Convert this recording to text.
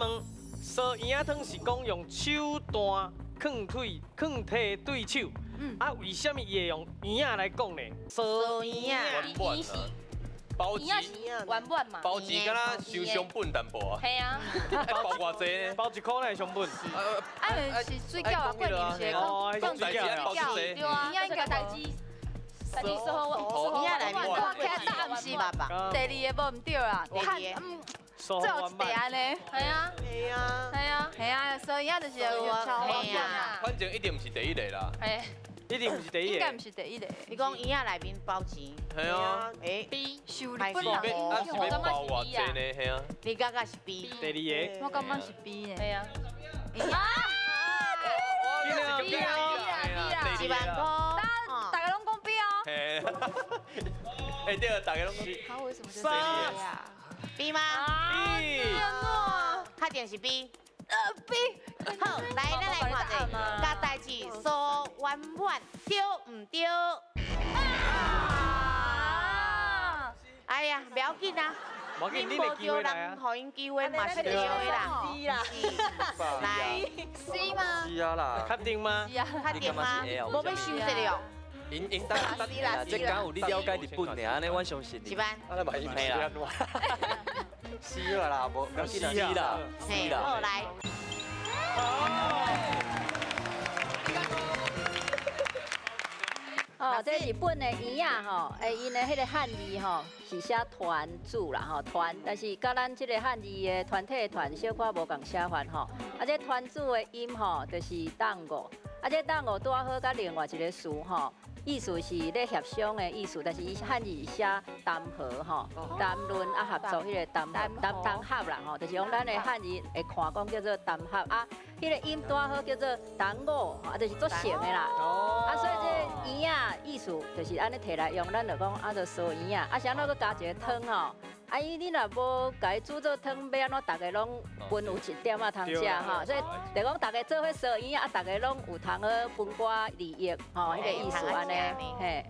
問，趖圓仔湯是講用手段囥腿囥體對手，啊，為啥物伊會用圓仔來講呢？趖圓仔，圓是包圓仔是圓滿嘛？包錢敢若收傷本淡薄啊？係啊，包偌濟呢？包一箍哪會傷本？啊，是水餃啊，過年是講水餃，包對啊，應該代誌。代誌說好，圓仔內面，我聽答案是爸爸。第二个無毋對啦，看，最後一題按呢？係啊，係啊，係啊，係啊，所以啊就是有超係啊，反正一定毋是第一個啦。係，一定毋是第一個，應該毋是第一個。你講圓仔內面包錢？係啊。欸 B，受日本人，啊是欲包偌濟呢？係啊。你感覺是 B？第二個，我感覺是 B 呢。係啊。啊！B 啦 B 啦 B 啦，1萬塊。大家攏講 B 哦。欸對，大家攏講。他為什麼就 B 啊？B 嗎？B。確定是 B。 B。好，來，咱來看者，共代誌趖圓滿對毋對？啊！哎呀，不要緊啊，恁無對人，予𪜶機會嘛是對的啦。 C 啦，來 C 嗎？是啊啦。確定嗎？是啊，確定嗎？無欲想這個哦。𪜶𪜶等等，這敢有你了解日本爾，按呢阮相信你。是吧？啊，那嘛伊毋是按怎？是啦，無是啦，是啦。好來。哦，這日本的圓仔吼，欸，𪜶的彼个漢字吼是寫團子啦吼，團，但是佮咱這个漢字的團體的團小可無仝寫法吼。啊，這團子的音吼就是當五，啊，這當五拄仔好佮另外一个詞吼，意思是咧協商的意思，但是伊漢字是寫談和吼，談論啊合作彼个談談談合啦吼，就是講咱的漢字會看講叫做談合啊。彼个音拄仔好叫做談五，啊，就是做成的啦。啊，所以這圓仔意思就是按呢提來用，咱就講啊，就趖圓仔。啊，是按怎閣加一个湯吼？啊，伊你若無共伊煮做湯，欲按怎逐个攏分有一點仔通食吼？所以就講逐家做伙趖圓仔，啊，逐家攏有通好分寡利益吼，彼个意思按呢，嘿。